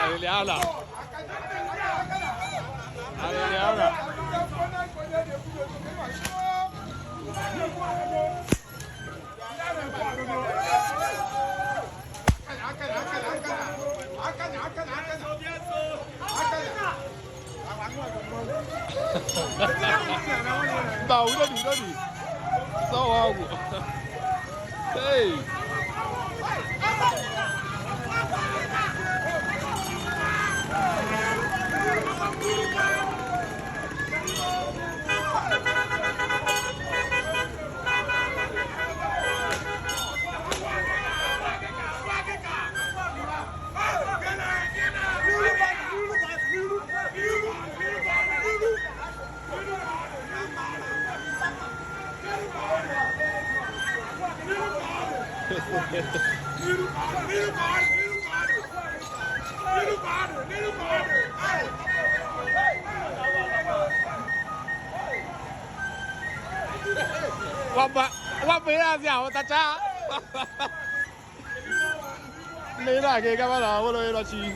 Aliliana. Aliliana. Mba, udodi, udodi. Sọwa ọgwụ. Hey. 我没那只，我大家。你哪个干嘛啦？我来去。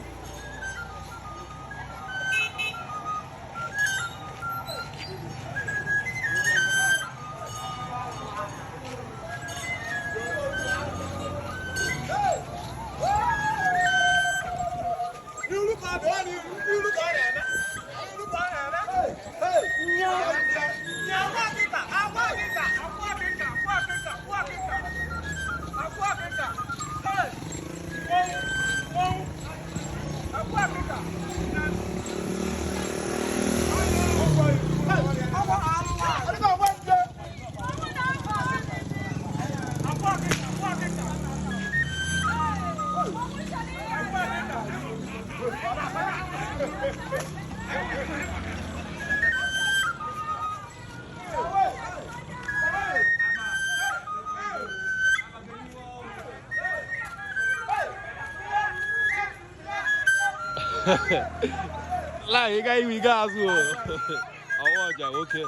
Lá, ị ga azụ ọwa ọja nwoke.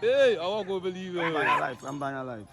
Ee, ọwa ọgwụ obere iwe. Life, I'm buying life.